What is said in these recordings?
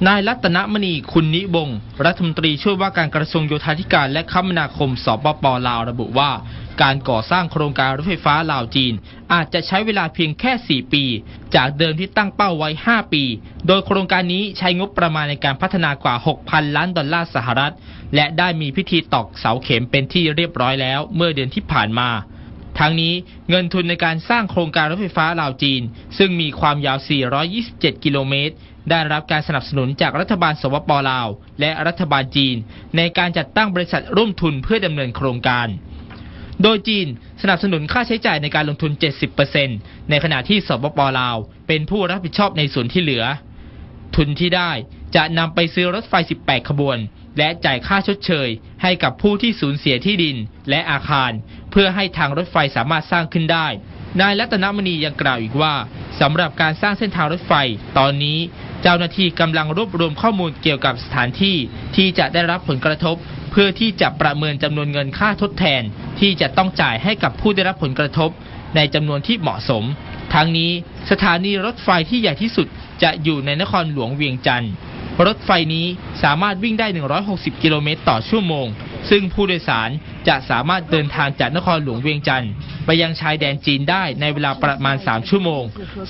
ນາຍລັດຕະນະມະນີ ຄຸນນິວົງ ລັດຖະມົນຕີຊ່ວຍວ່າການກະຊວງໂຍທາທິການ ແລະ ຄະມະນາຄົມ ສປປ ລາວ ລະບຸວ່າ ການກໍ່ສ້າງໂຄງການລົດໄຟຟ້າລາວ-ຈີນ ອາດຈະໃຊ້ເວລາພຽງແຄ່ ສີ່ ປີ ຈາກເດີມທີ່ຕັ້ງເປົ້າໄວ້ ຫ້າ ປີ ໂດຍໂຄງການນີ້ໃຊ້ງົບປະມານໃນການພັດທະນາກວ່າ ຫົກພັນ ລ້ານດອນລາສະຫະລັດ ແລະ ໄດ້ມີພິທີຕອກເສົາເຂັມເປັນທີ່ຮຽບຮ້ອຍແລ້ວເມື່ອເດືອນທີ່ຜ່ານມາ. ທັງນີ້, ເງິນທຶນໃນການສ້າງໂຄງການລົດໄຟຟ້າລາວ-ຈີນ ຊຶ່ງມີຄວາມຍາວ ສີ່ຮ້ອຍຊາວເຈັດ ກິໂລເມດ ໄດ້ຮັບການສະໜັບສະໜູນຈາກລັດຖະບານ ສປປ ລາວ ແລະ ລັດຖະບານຈີນ ໃນການຈັດຕັ້ງບໍລິສັດຮ່ວມທຶນເພື່ອດຳເນີນໂຄງການ. ໂດຍຈີນສະໜັບສະໜູນຄ່າໃຊ້ຈ່າຍໃນການລົງທຶນ ເຈັດສິບເປີເຊັນ ໃນຂະນະທີ່ ສປປ ລາວ ເປັນຜູ້ຮັບຜິດຊອບໃນສ່ວນທີ່ເຫຼືອ. ທຶນທີ່ໄດ້ຈະນຳໄປຊື້ລົດໄຟ ສິບແປດ ຂະບວນ ແລະ ຈ່າຍຄ່າຊົດເຊີຍໃຫ້ກັບຜູ້ທີ່ສູນເສຍທີ່ດິນ ແລະ ອາຄານ ເພື່ອໃຫ້ທາງລົດໄຟສາມາດສ້າງຂຶ້ນໄດ້. ນາຍລັດຕະນະມະນີຍັງກ່າວອີກວ່າ ສຳລັບການສ້າງເສັ້ນທາງລົດໄຟ, ຕອນນີ້ເຈົ້າໜ້າທີ່ກຳລັງລວບລວມຂໍ້ມູນກ່ຽວກັບສະຖານທີ່ທີ່ຈະໄດ້ຮັບຜົນກະທົບ ເພື່ອທີ່ຈະປະເມີນຈຳນວນເງິນຄ່າທົດແທນທີ່ຈະຕ້ອງຈ່າຍໃຫ້ກັບຜູ້ໄດ້ຮັບຜົນກະທົບໃນຈຳນວນທີ່ເໝາະສົມ. ທັງນີ້, ສະຖານີລົດໄຟທີ່ໃຫຍ່ທີ່ສຸດ ຈະຢູ່ໃນນະຄອນຫຼວງວຽງຈັນ. ລົດໄຟນີ້ສາມາດວິ່ງໄດ້ ໜຶ່ງຮ້ອຍຫົກສິບ ກິໂລເມດຕໍ່ຊົ່ວໂມງ, ຊຶ່ງຜູ້ໂດຍສານຈະສາມາດເດີນທາງຈາກນະຄອນຫຼວງວຽງຈັນໄປຍັງຊາຍແດນຈີນໄດ້ໃນເວລາປະມານ ສາມ ຊົ່ວໂມງ,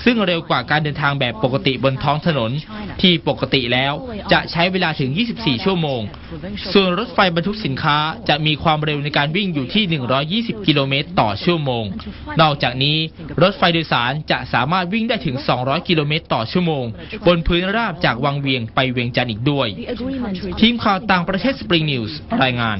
ຊຶ່ງເລັວກວ່າການເດີນທາງແບບປົກກະຕິບົນທ້ອງຖະໜົນ ທີ່ປົກກະຕິແລ້ວຈະໃຊ້ເວລາເຖິງ ຊາວສີ່ ຊົ່ວໂມງ. ສ່ວນລົດໄຟບັນທຸກສິນຄ້າຈະມີຄວາມເລັວໃນການວິ່ງຢູ່ທີ່ ໜຶ່ງຮ້ອຍຊາວ ກິໂລເມດຕໍ່ຊົ່ວໂມງ. ນອກຈາກນີ້, ລົດໄຟໂດຍສານຈະສາມາດວິ່ງໄດ້ເຖິງ ສອງຮ້ອຍ ກິໂລເມດຕໍ່ຊົ່ວໂມງ ບົນພື້ນລາບຈາກວັງວຽງໄປວຽງຈັນອີກດ້ວຍ. ທີມຂ່າວຕ່າງປະເທດ Spring News ລາຍງານ.